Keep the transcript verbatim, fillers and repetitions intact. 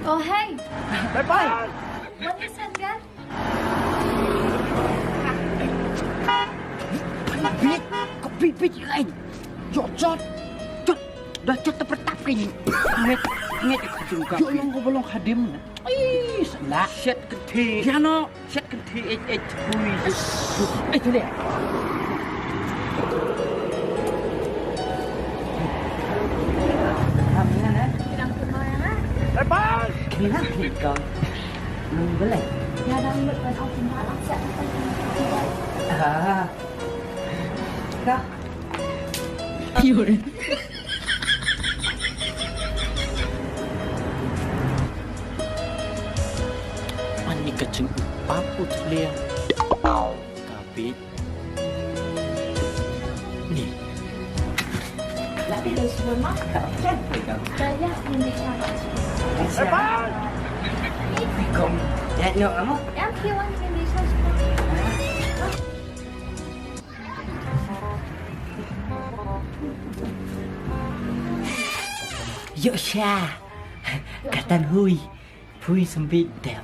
Oh, hey. Bye bye. What is that, girl? Bit, bit, bit, ay. Jot, jot. Jot. Dah jot ta pyrtap kane. Nget, nget ka jung ka. Jot long ko ba long khadim na. Ai, salah. Shet kynthih. Piano. Shet kynthih, eh, eh, hui. Eh, tu dia. Lepas. Kena klik kau. Belum boleh. Ya, dah lewat kan aku malah siap. Ah. Kau. Ani ka jingpap u tliang. Ka bit. Ni. Lagi dari supermarket, kan? Saya ini sangat. Assalamualaikum. Ya, no, kamu? Yang kiwan ini saya suka. Yok sha. Katan hui. Phui sempit dep.